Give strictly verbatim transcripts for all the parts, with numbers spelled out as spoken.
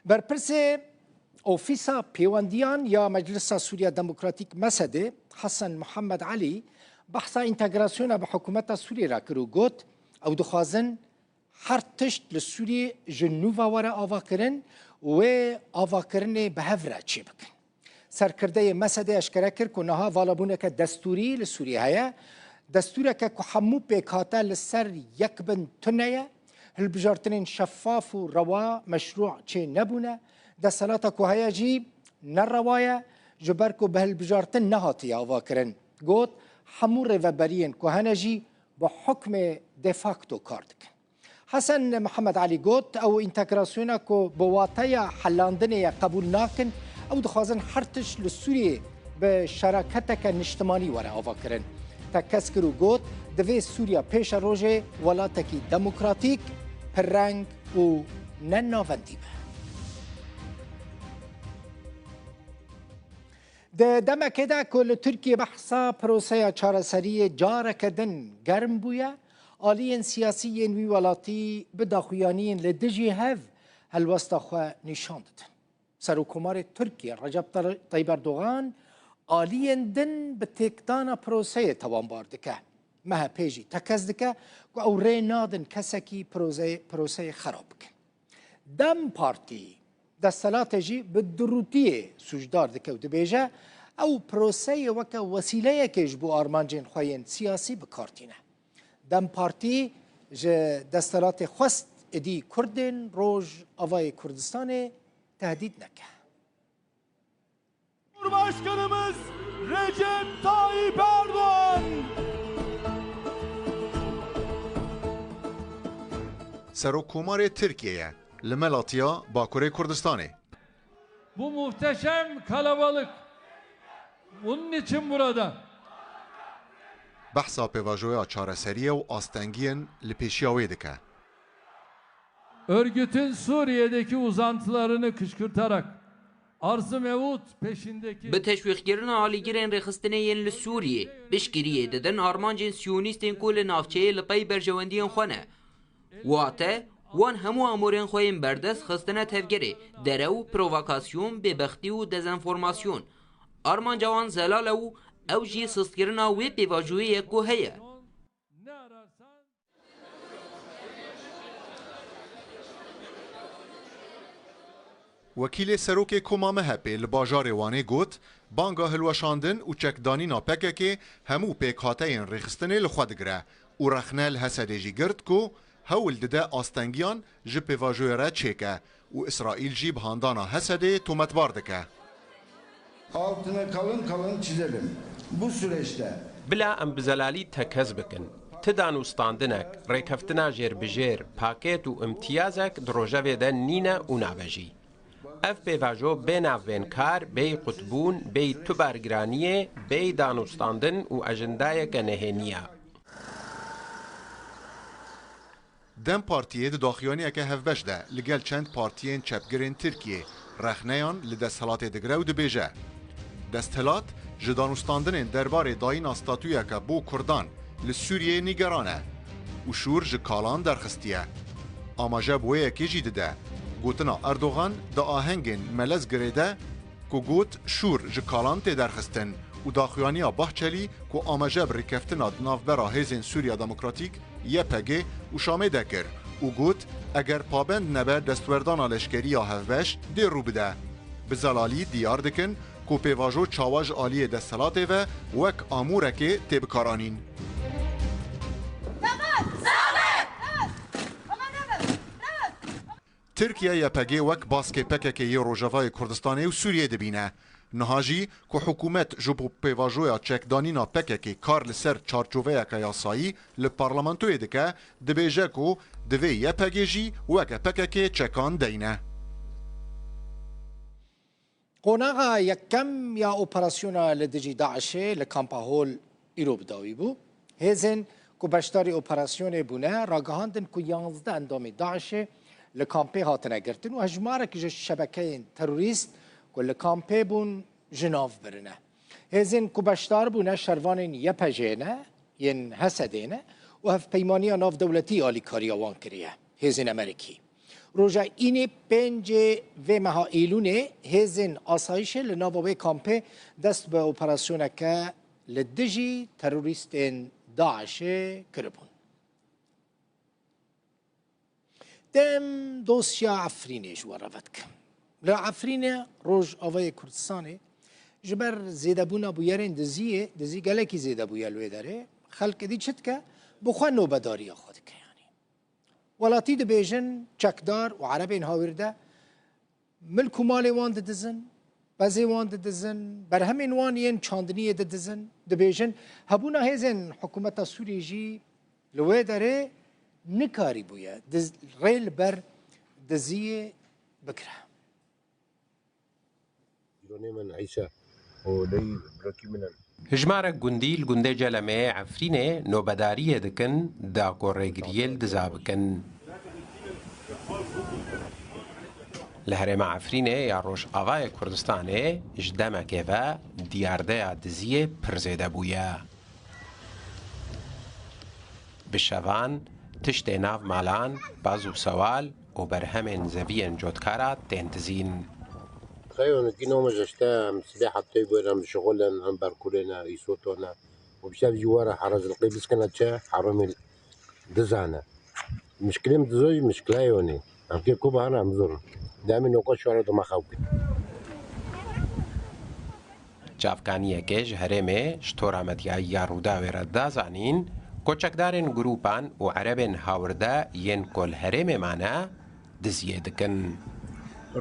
Berpirsê Ofîsa Pêwendiyan ya Meclisa Sûriya Demokratîk, mesedê, Hesen Muhammed Elî, behsa întegrasyona bi hikûmeta Sûriyê re kir û got, ew dixwazin her tişt li Sûriyê ji nû ve were avakirin û wê avakirinê bi hev re çêbikin. Serkirdeyê mesedê eşkere kir ku niha valabûneke destûrî li Sûriyê heye, destûreke ku hemû pêkhate li ser yek bin tune ye, hilbijartinên şeffaf û rewa meşrû çê nebûne, desthilata ku heye jî ne rewa ye, ji ber ku bi hilbijartin nehatiye avakirin. Got, hemû rêveberiyên ku hene jî bi hukmê de facto kar dikin. Hesen Mihemed Elî got, ew întegrasyona ku bi wateya helandinê ye qebûl nakin, ew dixwazin her tişt li Sûriyê bi şeraketeke niştimanî were avakirin. Tekez kir û got, divê Sûriya pêşerojê welatekî demokratîk, pirreng û ne navendî be. Di demekê de ku li Tirkiyê behsa proseya çareseriyê careke din germ bûye, aliyên siyasî yên wî welatî bi daxuyaniyên li dijî hev helwesta xwe nîşan didin. Serokkomarê Tirkiyê Recep Tay-, Tayyip Erdogan aliyên din bi têkdana proseyê tewanbar dike. M H P jî tekez dike ku ew rê nadin kesekî proseyê, proseyê xerab bikin. DEM Partî desthilatê jî bi dirûtiyê sûcdar dike û dibêje, ew proseyê weke wesîleyekê ji bo armancên xwe yên siyasî bi kar tîne. DEM Partî ji desthilatê xwest êdî Kurdên Rojavayê Kurdistanê tehdît neke. Cumhurbaşkanımız Recep Tayyip Erdoğan. Serokkomarê Tirkiyeyê li Melatiya Bakurê Kurdistanê. Bu muhteşem kalabalık. Bunun için burada. Behsa pêvajoya çareseriyê û astengiyên li pêşiya wê dike. Örgütün Suriye'deki uzantılarını kışkırtarak arz-ı mevut peşindeki Bi teşwîqkirina alîgirên rêxistinê yên li Sûriyê piştgiriyê didin armancên siyonîstên ku li navçeyê li pey berjewendiyên xwe ne. Wate, wan hemû amûrên xwe yên berdest xistine tevgerê, derew, provokasyon, bêbextî û dezenformasyon. Armanca wan zelal e û ew jî sistkirina wê pêvajoyê ye ku heye. Wekîlê serokê koma M H P li bajarê Wanê got, banga hilweşandin û çekdanîna P K K hemû pêkhateyên rêxistinê li xwe digire û rexne li Hesedê jî girt ku hewl dide astengiyan ji pêvajoyê re çêke û Îsraîl jî bi handana Hesedê tometbar dike. Altını kalın kalın çizelim. Bu süreçte Bila em bi zelalî tekez bikin. Ti danûstandinek, rêkeftina jêrbijêr, paket û îmtiyazek di rojevê de nîne û nabe jî. Ev pêvajo bê navbênkar, bêyî qutbûn, bêyî tu bargiraniyê, bêyî danûstandin û ejindayeke nehênî ye. DEM Partiyê di daxuyaniyeke hevbeş de li gel çend partiyên çepgirên Tirkiyê rexneyan li desthilatê digire û dibêje, desthilat ji danûstandinên derbarê dayîna statuyeke bo Kurdan li Sûriyeyê nîgeran e û şûr ji kalan derxistiye. Amaje bi wê yekê jî dide, gotina Erdogan di ahengên Melez Girê de ku got şûr ji kalan tê derxistin û daxuyaniya Bahçelî ku amaje bi rêkeftina di navbera Hêzên Sûriya Demokratîk, Y P G, û Şamê de kir û got, eger pabend nebe destwerdana leşkerî ya hevbeş dê rû bide. Bi zelalî diyar dikin ku pêvajo çawa ji aliyê desthilatê ve wek amûrekê tê bikaranîn. Tirkiye Y P G wek baskê P K K yê Rojavayê Kurdistanê û Sûriyê dibîne. Niha jî ku hikûmet ji bo pêvajoya çekdanîna P K K kar li ser çarçoveyeke yasayî li parlamentoyê dike, dibêje ku divê Y P G jî weke P K K çekan deyne. Qonaxa yekem ya operasyona li dijî DAIŞê li Kampa Hol îro bi dawî bû. Hêzên ku beşdarî operasyonê bûne, ragihandin ku yanzdeh endamê DAIŞê li kampê hatine girtin û hejmarek ji şebekeyên terorîst ku li kampê bûn ji nav birine. Hêzên ku beşdar bûne şervanên Y P G ne, yên Hesedê ne û hevpeymaniya navdewletî alîkariya wan kiriye, hêzên Amerîkî. Roja înê pêncê vê meha Îlûnê hêzên asayişê li nava wê kampê dest bi operasyoneke li dijî terorîstên DAIŞê kiribûn. Dem dosya Efrînê ji we re vedikim. Li Efrînê Rojavayê Kurdistanê ji ber zêdebûna bûyerên diziyê, dizî gelekî zêde bûye li wê derê, xelk êdî çi dike? Bi xwe nobedariya xwe dike yanî. Welatî dibêjin çekdar û erebên hawirde milk û malê wan didizin, bezê wan didizin, berhemên wan yên çandiniyê didizin, dibêjin hebûna hêzên hikûmeta Sûriyê jî li wê derê nikarîbûye diz-, rê li ber diziyê bigire. Îronê min Îsa û ley birokî min in. Hijmarek gundî li gundê Celemê Efrînê nobedariyê dikin, da ku rêgiriyê li diza bikin. Li herêma Efrînê ya Rojavayê Kurdistanê ji demekê ve diyardeya diziyê pir zêde bûye. Bi şevan tiştê nav malan, baz û sewal û berhemên zeviyên cotkara tên dizîn. Xeyo nikî nome ji işte em sibê hepteyê bûyere em şixulin, em berkurê ne, îsoto ne. Û bi şev jî were here zilqî biskine çi, heromî dizane. Mişkilê em dizo jî mişkila yonî. Em kê ku bahane em zor. Demî noka şwara dima xew kir. Çavkaniyeke ji herêmê ji Tora Medyayî ya Rûdawê re da zanîn, ku çekdarên grûpan û erebên hawirde yên ku li herêmê mane, diziyê dikin.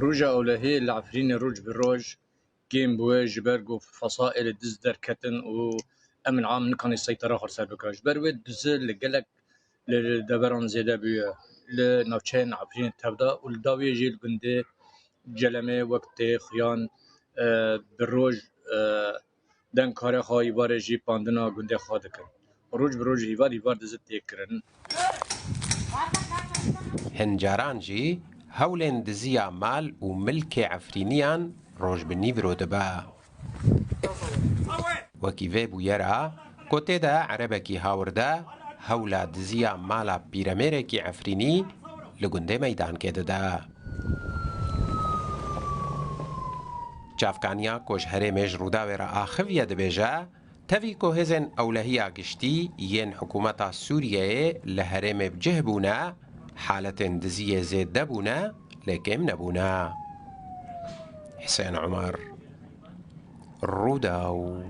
Roja ewlehiyê li Efrînê roj bi roj kêm bûye, ji ber ku fesaîlê diz derketin û emn am nikanî seytera xwe ser bike. Ji ber wê dizi li gelek li deveran zêde bûye. Li navçeyên Efrînê tevda û li dawiyê jî li gundê Celemê wek tê xuyan, e, bi roj, e, deng karê xwe, îvarê jî pandina gundê xwe dikin. Roj bi roj hîvar hîvar dizi tê kirin. Hin caran jî hewlên diziya mal û milkê Efrîniyan roj bi nîvro dibe. Wekî vê bûyera ku tê de erebekî hawirde hewla diziya mala pîremêrekî Efrînî li gundê meydankê dide. Çavkaniya ku ji herêmê ji Rûdawê re axiviye dibêje, tevî ku hêzên ewlehiya giştî yên hikûmeta Sûriyeyê li herêmê bi cih bûne, haletên diziyê zêde bûne, lê kêm nebûne. Hisên Umer, Rûdaw.